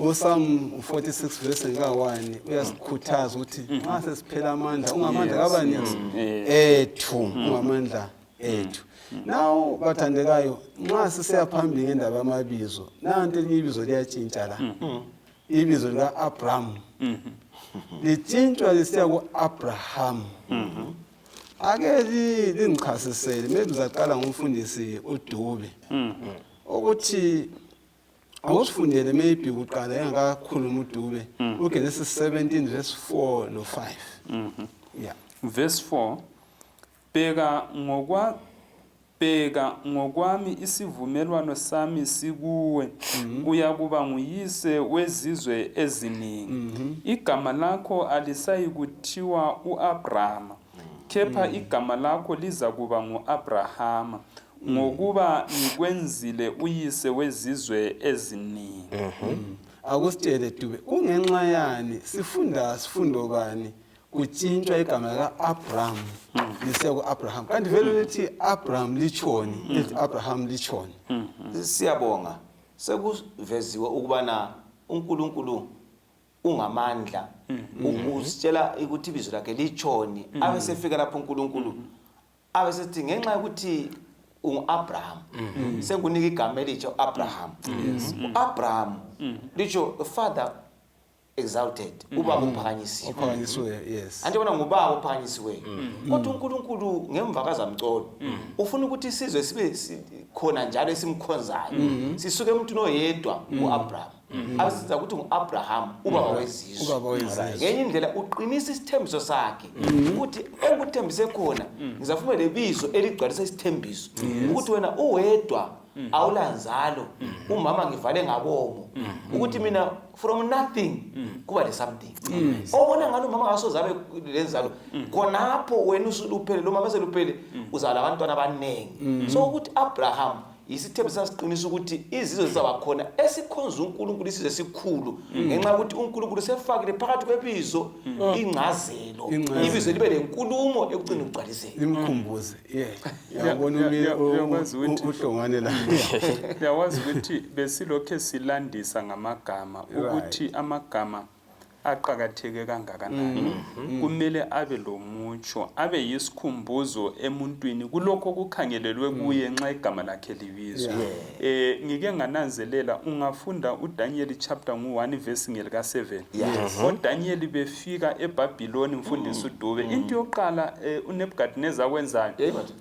Speaker 1: UPsalm 46 verse ka-1 uyasikhuthaza ukuthi nxa sesiphela amandla, ungamandla kabani? Ethu. Ungamandla ethu. Now bathandekayo, nxa sisiya phambili ngendaba yamabizo, nanti elinye ibizo liyatshintsha la. Ibizo lika-Abraham litshintshwa lisiya ku-Abraham. Ake lingichasisele, maybe ngizaqala ngumfundisi uDube ukuthi awusifundele maybe kuqala engakakhuluma uDube uGenesis 17 verse 4 no 5. Yeah.
Speaker 4: Verse 4: Bheka ngokwami isivumelwano sami sikuwe, uyakuba nguyise wezizwe eziningi. Igama lakho alisayikuthiwa uAbrama, kepha igama lakho liza kuba nguAbrahama, ngokuba ngikwenzile uyise wezizwe eziningi.
Speaker 1: Akusitshele Dube, kungenxa yani, sifunda sifundo bani kutshintshwa igama lika-Abraham lisiya ku-Abraham? Kanti vele lithi Abraham litshoni, lithi Abraham litshoni?
Speaker 2: Siyabonga. Sekuveziwe ukubana uNkulunkulu ungamandla. Usitshela ukuthi ibizo lakhe litshoni. Abe sefika lapho uNkulunkulu abe sethi ngenxa yokuthi ungu-Abraham, sekunika igama elitsha u-Abraham. U-Abraham litsho father exalted, ubaba uphakanyisiwe.
Speaker 1: Ophakanyisiweyo, yes.
Speaker 2: Anti bona ngubaba ophakanyisiweyo, kodwa uNkulunkulu ngemva kazamcolo ufuna ukuthi isizwe sibe khona njalo esimkhonzayo, sisuke emuntwini oyedwa u-Abraham, abesiza ukuthi ngu-Abraham, ubaba wezizwe.
Speaker 1: Ubaba wezizwe.
Speaker 2: Ngenye indlela uqinisa isithembiso sakhe ukuthi engikuthembise khona ngizafuna lebizo eligcwalisa isithembiso, ukuthi wena uwedwa awulanzalo, umama ngivale ngabomo ukuthi mina from nothing kuba le something obona ngalo umama ngasoze abe lenzalo. Khonapho wena usuluphele, lo mama seluphele, uzala abantwana abaningi. So ukuthi Abraham isithembiso sasiqinisa ukuthi izizwe zizaba khona esikhonza uNkulunkulu, isizwe esikhulu, ngenxa yokuthi uNkulunkulu sefakile phakathi kwebizo ingcazelo.
Speaker 1: Ingcazelo.
Speaker 2: Ibizo libe lenkulumo ekucina ukugcwaliseka.
Speaker 1: Limkhumbuze, yeah, uyabona.
Speaker 4: Uyakwazi
Speaker 1: uHlongwane la.
Speaker 4: Uyakwazi ukuthi besilokhe silandisa ngamagama, ukuthi amagama aqakatheke kangakanani, kumele abe lomutsho, abe yisikhumbuzo emuntwini kulokho okukhangelelwe kuye nxa igama lakhe libizwa. Ngike ngananzelela, ungafunda uDaniel chapter ngu-1 verse ngelika-7, oDaniel befika eBhabhiloni, mfundisi uDube, into yokuqala uNebukadineza akwenzayo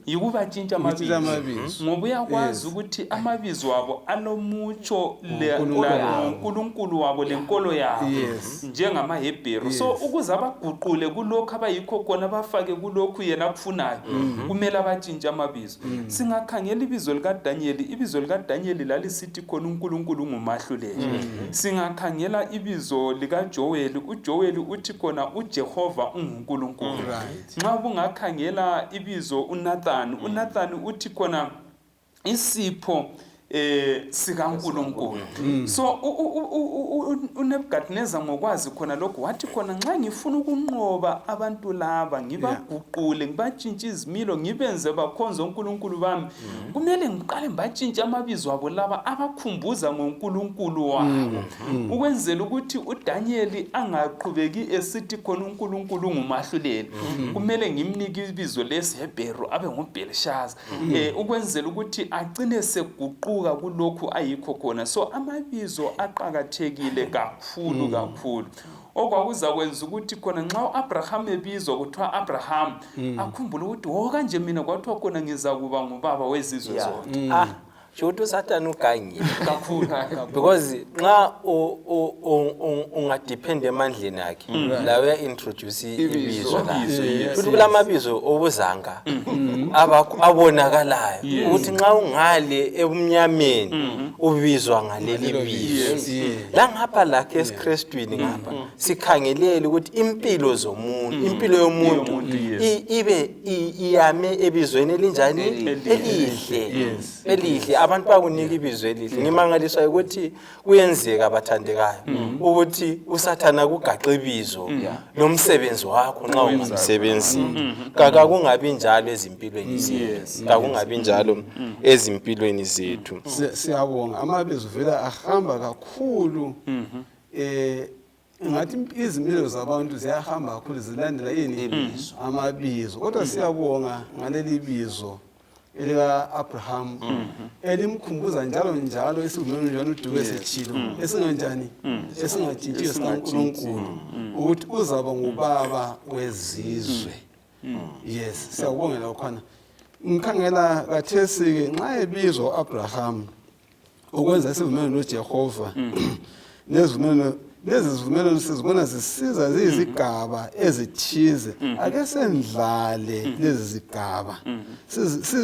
Speaker 4: yikubatshintsha
Speaker 1: Ukutshintsha
Speaker 4: amabizo,
Speaker 1: amabizo.
Speaker 4: Ngoba uyakwazi ukuthi amabizo abo alomutsho
Speaker 1: NgoNkulunkulu wabo.
Speaker 4: ngoNkulunkulu wabo lenkolo yabo njengamaHebheru. So ukuze abaguqule kulokhu abayikho khona, bafake kulokhu yena akufunayo, kumele abatshintshe amabizo. Singakhangela ibizo likaDanyeli, ibizo likaDanyeli lalisithi khona uNkulunkulu ungumahluleli. Singakhangela ibizo likaJoweli, uJoweli uthi khona uJehova unguNkulunkulu. Nxa bungakhangela ibizo uNathan, uNathan uthi khona isipho sikaNkulunkulu. So uNebukadnezar ngokwazi khona lokhu wathi khona nxa ngifuna ukunqoba abantu laba, ngibaguqule, ngibatshintshe izimilo, ngibenze bakhonze uNkulunkulu bami, kumele ngiqale ngibatshintshe amabizo abo laba abakhumbuza ngoNkulunkulu wabo, ukwenzela ukuthi uDaniel angaqhubeki esithi khona uNkulunkulu ungumahluleli. Kumele ngimnike ibizo lesiHebheru, abe nguBelshaza, ukwenzela ukuthi agcine seguquka. Uzaguquka kulokhu ayikho khona. So amabizo aqakathekile kakhulu kakhulu, okwakuzakwenza ukuthi khona nxa u-Abraham ebizwa kuthiwa Abraham, akhumbule ukuthi wo kanje mina kwathiwa khona ngizakuba ngubaba wezizwe zonke.
Speaker 3: Ah, sho ukuthi uSathane ugangile
Speaker 4: kakhulu.
Speaker 3: Because nxa ungadepend emandleni akhe, la uya-introduce ibizo la.
Speaker 4: Ibizo, yes.
Speaker 3: Futhi kulamabizo obuzanga abonakalayo ukuthi nxa ungale ebumnyameni ubizwa ngaleli bizo. La ngapha lakhe esiKrestwini ngapha sikhangelele ukuthi impilo zomuntu, impilo yomuntu
Speaker 4: Yomuntu, yes.
Speaker 3: ibe iyame ebizweni elinjani? Elihle. Elihle. Abantu bakunika ibizo elihle. Ngimangaliswa ukuthi kuyenzeka, abathandekayo, ukuthi uSathana kugaxe ibizo lomsebenzi wakho nxa ungamsebenzini. Kakungabi njalo ezimpilweni zethu. Kakungabi njalo ezimpilweni zethu.
Speaker 1: Siyabonga. Amabizo vele ahamba kakhulu. Ngathi izimilo zabantu ziyahamba kakhulu, zilandela yini? Amabizo. Kodwa siyabonga ngaleli bizo elika-Abraham elimkhumbuza njalo njalo isivumelwano njalo uDube sethilo esinganjani, esingatshintshiyo sikaNkulunkulu, ukuthi uzaba ngubaba wezizwe. Yes, siyakubongela khona. Ngikhangela kathesi-ke nxa ebizwa u-Abraham ukwenza isivumelwano noJehova, nezivumelwano lezi zivumelwano sizibona zisiza ziyizigaba ezithize. Ake sendlale lezi zigaba,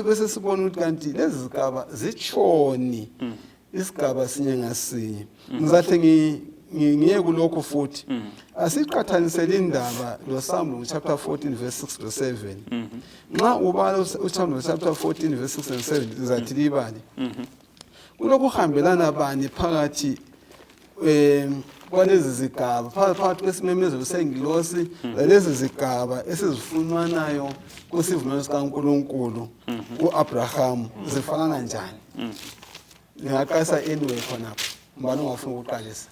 Speaker 1: bese sibona ukuthi kanti lezi zigaba zitshoni, isigaba sinye ngasinye. Ngizahle ngiye kulokhu futhi. Asiqathanisele indaba loSambulo chapter 14 verse 6 to 7. Nxa ubala uSambulo chapter 14 verse 6 and 7, ngizathi libale. Kulokuhambelana bani phakathi kwalezi zigaba, phakathi kwesimemezelo sengilosi lalezi zigaba esizifumanayo kusivumelwano sikaNkulunkulu kuAbraham, zifanana njani? Ngingaqalisa anyway khonapho. Mbani ongafuna ukuqalisa?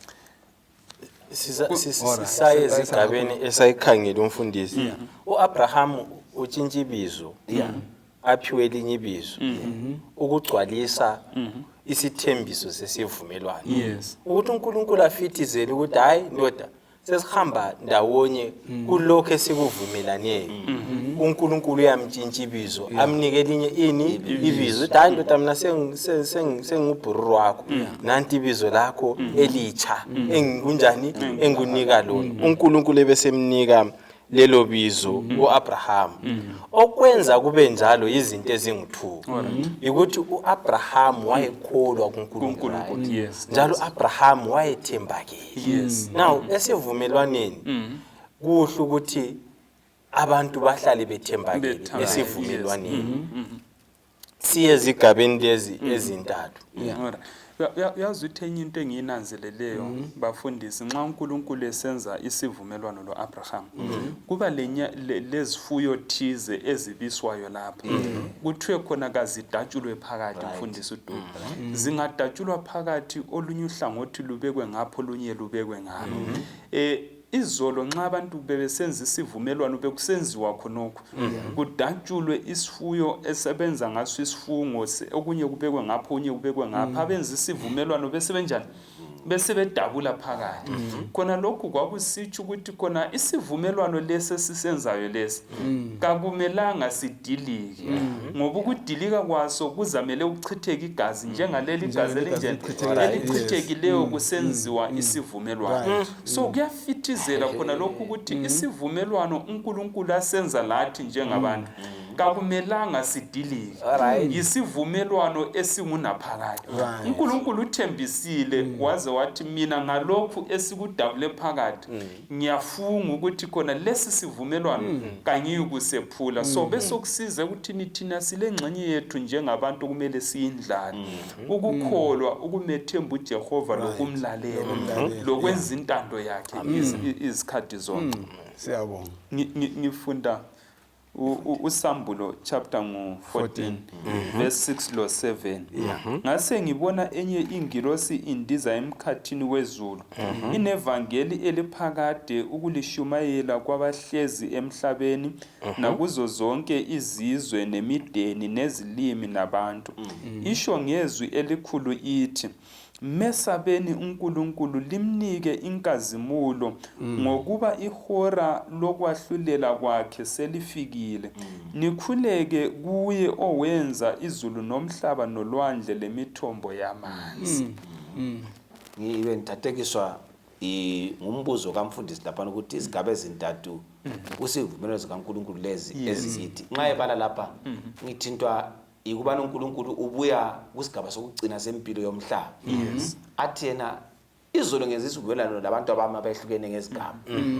Speaker 3: Sisaye ezigabeni esayikhangela umfundisi. uAbraham utshintsha ibizo, aphiwe elinye ibizo ukugcwalisa isithembiso sesivumelwano, ukuthi uNkulunkulu afithizele ukuthi hayi ndoda, sesihamba ndawonye kulokho esikuvumelanileyo. uNkulunkulu uyamtshintsha ibizo, amnike elinye ini ibizo, ukuthi hayi ndoda, mina sengubhururu wakho, nanti ibizo lakho elitsha engikunjani engunika lona. uNkulunkulu ebesemnika lelo bizo uAbraham. Okwenza kube njalo izinto ezingu-2 ukuthi uAbraham wayekholwa kuNkulunkulu,
Speaker 4: kuNkulunkulu,
Speaker 3: njalo uAbraham wayethembakele. Now esivumelwaneni kuhle ukuthi abantu bahlale bethembakele.
Speaker 4: Bethembakele.
Speaker 3: Esivumelwaneni siye ezigabeni lezi ezintathu.
Speaker 4: Alright. Uyazi ukuthi enye into engiyinanzeleleyo, bafundisi, nxa uNkulunkulu esenza isivumelwano lo-Abraham, kuba lezifuyo thize ezibiswayo lapha, kuthiwe khona kazidatshulwe phakathi. Mfundisi uDube, zingadatshulwa phakathi, olunye uhlangothi lubekwe ngapho, olunye lubekwe ngapho. Izolo nxa abantu bebesenza isivumelwano bekusenziwa khonokho, kudatshulwe isifuyo esebenza ngaso isifungo, okunye kubekwe ngapho, okunye kubekwe ngapha. Abenza isivumelwano bese benjani? Bese bedabula phakathi khona. Lokhu kwakusitsho ukuthi khona isivumelwano lesi esisenzayo lesi kakumelanga sidilike, ngoba ukudilika kwaso kuzamele ukuchitheka igazi, njengaleli igazi
Speaker 1: Njengaleli gazi
Speaker 4: elinjani?
Speaker 1: elichithekileyo.
Speaker 4: Elichithekileyo kusenziwa isivumelwano. So kuyafithizela khona lokhu ukuthi isivumelwano uNkulunkulu asenza lathi njengabantu kakumelanga sidilike. Yisivumelwano esingunaphakade. uNkulunkulu uthembisile, waze wathi, mina ngalokhu esikudabule phakathi ngiyafunga ukuthi khona lesi sivumelwano kangiyikusephula. So besokusiza ekuthini thina sile ngxenye yethu njengabantu kumele siyindlale, ukukholwa, ukumethemba uJehova lokumlalela,
Speaker 1: Lokumlalela,
Speaker 4: lokwenza intando yakhe izikhathi zonke.
Speaker 1: Siyabonga.
Speaker 4: Ngifunda Usambulo chapter ngu-14 verse 6 lo 7. Ngase ngibona enye ingilosi indiza emkhathini wezulu, inevangeli eliphakade ukulishumayela kwabahlezi emhlabeni nakuzo zonke izizwe nemideni nezilimi nabantu, isho ngezwi elikhulu ithi, Mesabeni uNkulunkulu limnike inkazimulo, ngokuba ihora lokwahlulela kwakhe selifikile. Nikhuleke kuye owenza izulu nomhlaba nolwandle lemithombo yamanzi.
Speaker 2: Ngibe ngithathekiswa ngumbuzo kamfundisi laphana ukuthi izigaba ezintathu kusivumelwano zikaNkulunkulu lezi ezikithi. Nxa ebala lapha ngithintwa yikubana uNkulunkulu ubuya kusigaba sokugcina sempilo yomhlaba. Athi yena izolo ngenza isivumelwano labantu abami abehlukene ngezigaba,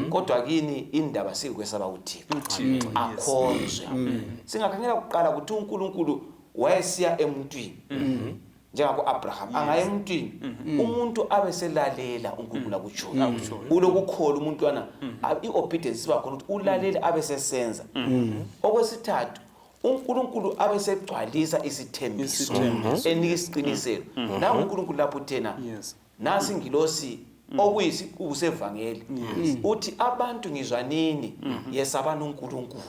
Speaker 2: kodwa kini indaba sikukwesaba uThixo, akhonzwe. Singakhangela kuqala ukuthi uNkulunkulu wayesiya emuntwini njengako-Abraham, angaya emuntwini umuntu abe selalela uNkulunkulu akutshoyo, ulokukholwa umuntu lwana, i-obedience siba khona ukuthi ulalele abe sesenza. Okwesithathu, uNkulunkulu abe segcwalisa isithembiso, enika isiqiniselo. Nangu uNkulunkulu lapho uthena nasi ingilosi okuyisiqubu sevangeli, uthi abantu ngizwanini, yesabani uNkulunkulu.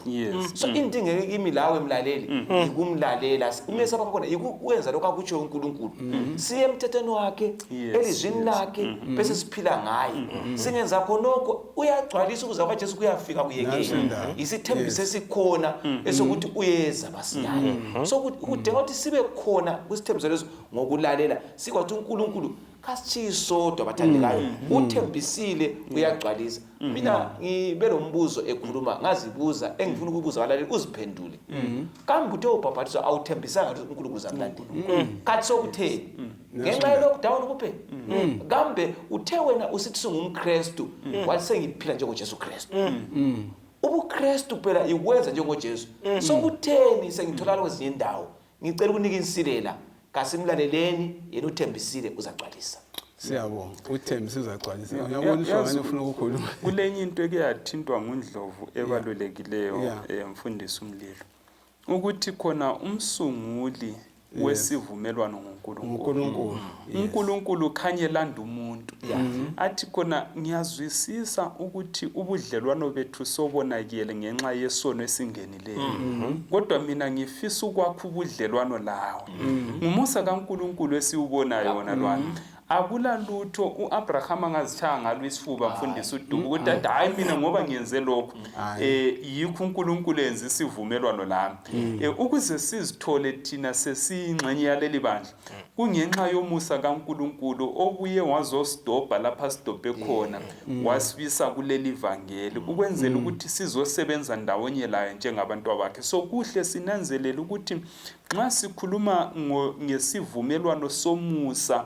Speaker 2: So into ingeke kimi lawe mlaleli yikumlalela, umesaba khona yikwenza lokho akutsho uNkulunkulu, siye emthethweni wakhe, elizwini lakhe, bese siphila ngaye. Singenza khonokho uyagcwalisa ukuza kwaJesu kuyafika kuyekela isithembiso esikhona esokuthi uyeza masinyane. So kudinga ukuthi sibe khona kwisithembiso leso ngokulalela, sikwathi uNkulunkulu kasitshiyi sodwa bathandekayo, uthembisile uyagcwalisa. Mina ngibe lombuzo ekhuluma ngazibuza engifuna ukubuza abalaleli uziphendule. Kambe uthe ubhabhathiswa awuthembisanga ukuthi uNkulunkulu uzamlandela, kathi sokutheni ngenxa ye-lockdown kuphela? Kambe uthe wena usithi sungumKristu wathi sengiphila njengoJesu Kristu? UbuKristu phela ikwenza njengoJesu. Sokutheni sengitholakala kwezinye indawo? Ngicela ukunika insilela, kasimlaleleni yena, uthembisile uzagcwalisa.
Speaker 1: Siyabonga, uthembisile uzagcwalisa. Uyabona uhlangane ufuna ukukhuluma.
Speaker 4: Kulenye into eke yathintwa nguNdlovu ebalulekileyo, mfundisi uMlilo, ukuthi khona umsunguli wesivumelwano nguNkulunkulu. UNkulunkulu khanye landa umuntu athi khona ngiyazwisisa ukuthi ubudlelwano bethu sobonakele ngenxa yesono esingenileyo, kodwa mina ngifisa ukwakha ubudlelwano lawe. Ngumusa kaNkulunkulu esiwubonayo wona lwana. Akula lutho uAbraham angazitshaya ngalo isifuba, mfundisi uDubu, ukuthi athi hayi mina ngoba ngiyenze lokhu yikho uNkulunkulu enza isivumelwano lami. Ukuze sizithole thina sesiyingxenye yaleli bandla kungenxa yomusa kaNkulunkulu obuye wazosidobha lapha sidobhe khona, wasibisa kuleli vangeli ukwenzela ukuthi sizosebenza ndawonye laye njengabantu bakhe. So kuhle sinanzelele ukuthi nxa sikhuluma ngesivumelwano somusa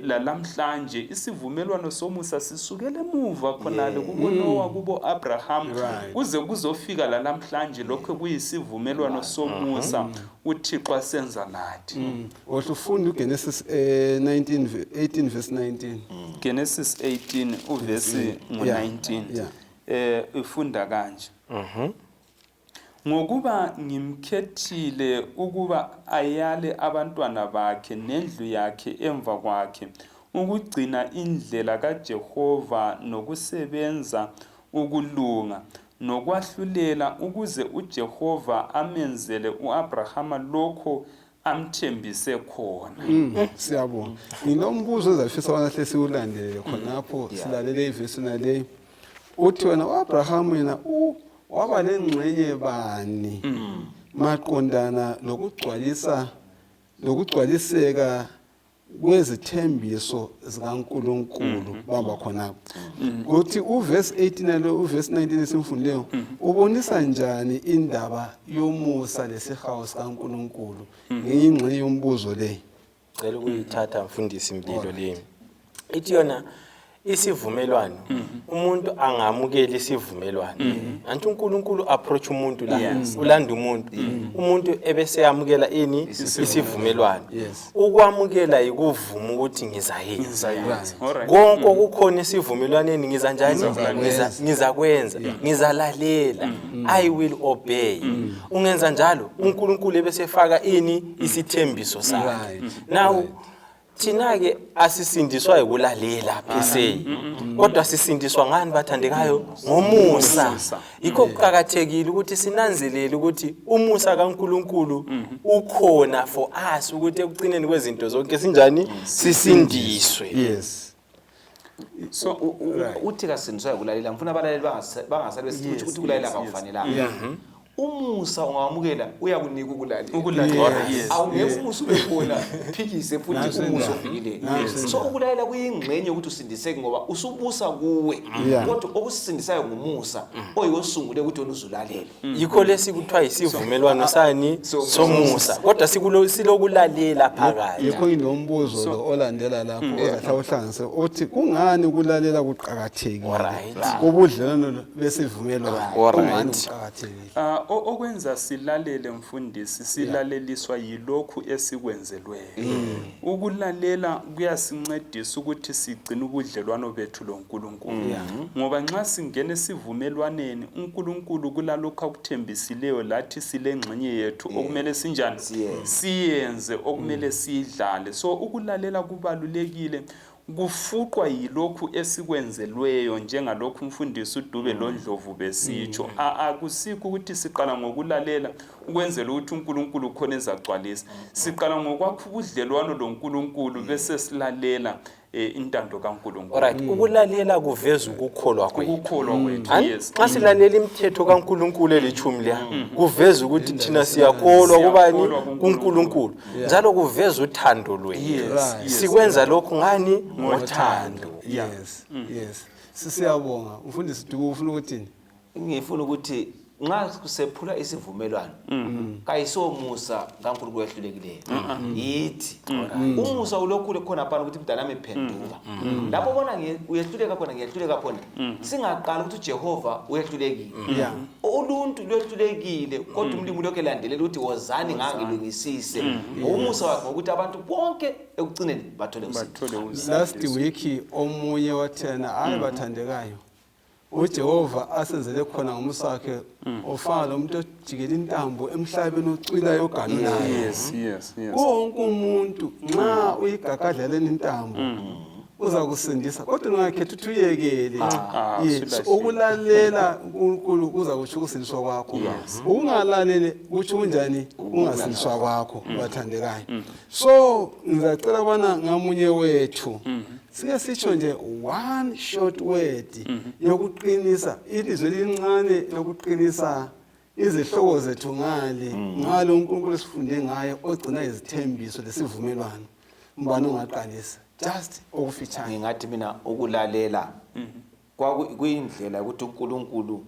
Speaker 4: lalamhlanje, isivumelwano somusa sisukela emuva khonale kubo Noah, kubo Abraham, kuze kuzofika lalamhlanje, lokho kuyisivumelwano somusa uThixo asenza nathi.
Speaker 1: Ohle ufunda uGenesis 19 18 verse 19.
Speaker 4: Genesis 18 uvesi ngo-19. Ifunda kanje. Ngokuba ngimkhethile ukuba ayale abantwana bakhe nendlu yakhe emva kwakhe, ukugcina indlela kaJehova nokusebenza ukulunga nokwahlulela, ukuze uJehova amenzele uAbrahama lokho amthembise khona.
Speaker 1: Siyabonga. Nginombuzo ozafisa wona hle siwulandele khonapho, silalele ivesi naleyo. Uthi wena uAbraham yena waba lengxenye bani maqondana lokugcwalisa lokugcwaliseka kwezithembiso zikaNkulunkulu? Bamba khonapho kuthi uverse 18 nalo uverse 19 esimfundileyo ubonisa njani indaba yomusa lesihawu sikaNkulunkulu? Ngenye ingxenye yombuzo le.
Speaker 3: Cela ukuyithatha mfundisi Mlilo le. Ithi yona Isivumelwano, umuntu angamukeli isivumelwano. Anti uNkulunkulu approach umuntu la, ulanda umuntu, umuntu ebese yamukela ini? Isivumelwano. Ukwamukela yikuvuma ukuthi ngizayenza. Konke okukhona esivumelwaneni ngiza njani? Ngizakwenza, ngizalalela. I will obey. Ungenza njalo, uNkulunkulu ebesefaka ini? Isithembiso sakhe. Now thina-ke asisindiswa yikulalela phese, kodwa sisindiswa ngani bathandekayo? Ngomusa. Yikho kuqakathekile ukuthi sinanzelele ukuthi umusa kaNkulunkulu ukhona for us, ukuthi ekucineni kwezinto zonke sinjani? Sisindiswe.
Speaker 2: So uthi kasindiswa yikulalela. Ngifuna abalaleli bangasali besithi ukuthi ukulalela kakufanelanga. Umusa ungawamukela uyakunika ukulalela.
Speaker 4: Ukulalela, yes.
Speaker 2: Awungeke umusa ube khona phikise futhi
Speaker 1: Nanso
Speaker 2: umusa
Speaker 1: indaba.
Speaker 2: ofikileyo.
Speaker 1: Nanso
Speaker 2: So ukulalela kuyingxenye yokuthi usindiseke ngoba usubusa kuwe. Kodwa okusindisayo ngumusa oyiwosungule ukuthi wena uzulalele.
Speaker 3: Yikho lesi kuthiwa isivumelwano sani? Somusa. Kodwa silokulalela phakathi.
Speaker 1: Yikho nginombuzo lo olandela lapho ozahle uhlanganise uthi kungani ukulalela kuqakathekile kubudlelwano besivumelwano? Kungani kuqakathekile?
Speaker 4: Okwenza silalele mfundisi, silaleliswa yilokhu esikwenzelweyo. Ukulalela kuyasincedisa ukuthi sigcine ubudlelwano bethu loNkulunkulu. Ngoba nxa singena esivumelwaneni, uNkulunkulu kulalokhu akuthembisileyo lathi silengxenye yethu okumele sinjani? Siyenze, okumele siyidlale. So ukulalela kubalulekile. Kufuqwa yilokhu esikwenzelweyo, njengalokhu umfundisi uDube loNdlovu besitsho. Akusikho ukuthi siqala ngokulalela ukwenzela ukuthi uNkulunkulu khona ezagcwalisa. Siqala ngokwakha ubudlelwano loNkulunkulu bese silalela intando kaNkulunkulu.
Speaker 3: Alright, ukulalela kuveza ukukholwa kwethu.
Speaker 4: Ukukholwa kwethu, yes.
Speaker 3: Nxa silalela imithetho kaNkulunkulu elithumi leya, kuveza ukuthi thina siyakholwa kubani? KuNkulunkulu. Njalo kuveza uthando lwethu. Sikwenza lokhu ngani? Ngothando.
Speaker 1: Yes, yes. Sisiyabonga. Mfundisi Dube, ufuna ukuthini?
Speaker 2: Ngifuna ukuthi nxa kusephula isivumelwano kayisomusa kaNkulunkulu ehlulekileyo, yithi umusa ulokhu khona phana ukuthi mntanami phenduka. Lapho ubona uyehluleka khona, ngiyehluleka khona, singaqali ukuthi uJehova uyehlulekile. Uluntu lwehlulekile, kodwa umlimi lokhu elandelela ukuthi wozani ngangilungisise. Ngomusa wakhe, ngokuthi abantu bonke ekucineni bathole usizo.
Speaker 1: Last week omunye wathena, hayi bathandekayo, uJehova asenzele khona ngomusa wakhe ofana lomuntu ojikela intambo emhlabeni ocwilayo oganunayo. Wonke umuntu nxa uyigagadlaleni intambo uzakusindisa, kodwa ungakhetha ukuthi uyekele. Ukulalela uNkulunkulu kuza kutsho ukusindiswa kwakho. Ukungalaleli kutsho kunjani? Ukungasindiswa kwakho, bathandekayo. So ngizacela ukubana ngamunye wethu sike sitsho nje one short word yokuqinisa ilizwi elincane lokuqinisa izihloko zethu ngale ngalo uNkulunkulu esifunde ngaye ogcina izithembiso lesivumelwano. Mbani ungaqalisa? Just okufitshane.
Speaker 2: Ngingathi mina ukulalela kuyindlela ukuthi uNkulunkulu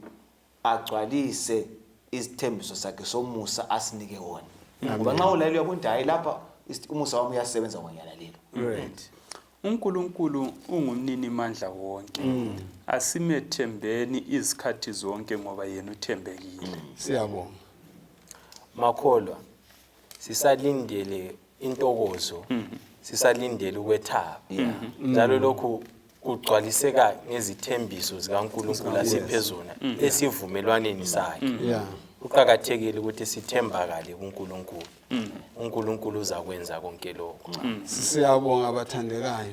Speaker 2: agcwalise izithembiso sakhe somusa asinike wona. Ngoba nxa ulalela uyabona ukuthi hayi lapha umusa wami uyasebenza ngoba ngiyalalela.
Speaker 4: uNkulunkulu ungumnini mandla wonke. Asimethembeni izikhathi zonke ngoba yena uthembekile.
Speaker 1: Siyabonga.
Speaker 3: Makholwa, sisalindele intokozo, sisalindele ukwethaba. Njalo lokhu kugcwaliseka ngezithembiso zikaNkulunkulu asiphezona esivumelwaneni sakhe. Kuqakathekile ukuthi sithembakale kuNkulunkulu. uNkulunkulu uzakwenza konke lokho.
Speaker 1: Siyabonga bathandekayo.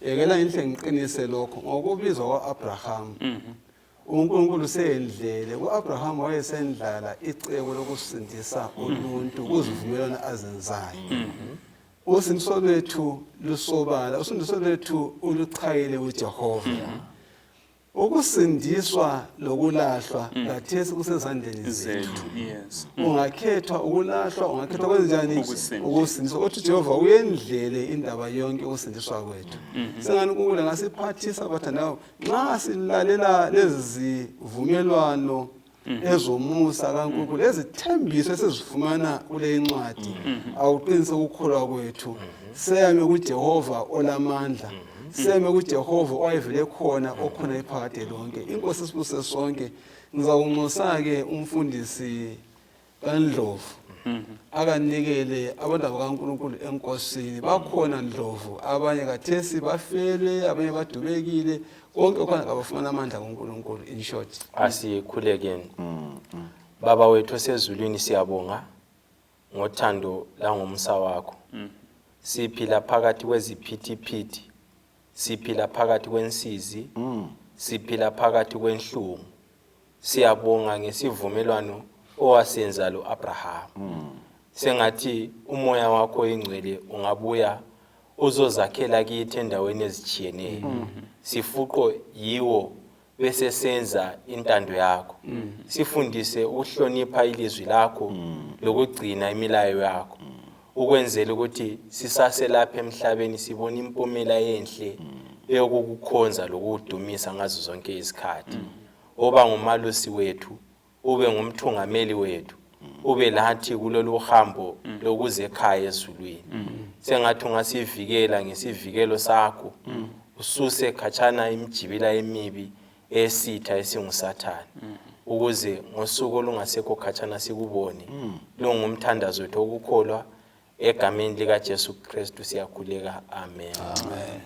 Speaker 1: Yekela inhle ngiqinise lokho ngokubizwa kwaAbraham. uNkulunkulu sendlele kuAbraham, wayesendlala icebo lokusindisa uluntu kuzivumelwano azenzayo. Usindiso lwethu lusobala, usindiso lwethu uluchayile uJehova. Ukusindiswa lokulahlwa kathesi kusezandleni zethu. Ungakhethwa ukulahlwa, ungakhethwa kwenzenjani? Ukusindiswa. Kodwa uJehova uyendlele indaba yonke ukusindiswa kwethu. Sengani uNkulunkulu angasiphathisa bathandayo nxa silalela lezi zivumelwano ezomusa kaNkulunkulu, ezithembiso esizifumana kule incwadi, awuqinise ukukholwa kwethu, seyame kuJehova olamandla. Seme kuJehova owayevele khona, okhona iphakade lonke. Inkosi sibuse sonke. Ngizakunxusa-ke umfundisi kaNdlovu akanikele abantu bakaNkulunkulu enkosini. Bakhona Ndlovu, abanye kathesi bafelwe, abanye badubekile, konke khona kabafumana amandla kuNkulunkulu. In short,
Speaker 3: asikhulekeni. Baba wethu osezulwini, siyabonga ngothando langomsa wakho. Siphila phakathi kweziphithiphithi, siphila phakathi kwensizi, siphila phakathi kwenhlungu. Siyabonga ngesivumelwano owasenza lo-Abraham. Sengathi umoya wakho oyingcwele ungabuya uzozakhela kithi endaweni ezitshiyeneyo, sifuqo yiwo bese senza intando yakho. Sifundise ukuhlonipha ilizwi lakho lokugcina imilayo yakho, ukwenzela ukuthi sisaselapha emhlabeni sibone impumela enhle eyokukukhonza lokudumisa ngazo zonke izikhathi. Oba ngumalusi wethu, ube ngumthungameli wethu, ube lathi kulolu hambo lokuze ekhaya ezulwini. Sengathi ungasivikela ngesivikelo sakho, ususe khatshana imijibila emibi esitha esinguSathane, ukuze ngosuku olungasekho khatshana sikubone. Lo ngumthandazo wethu okukholwa, egameni likaJesu Kristu siyakhuleka, amen.
Speaker 1: Amen.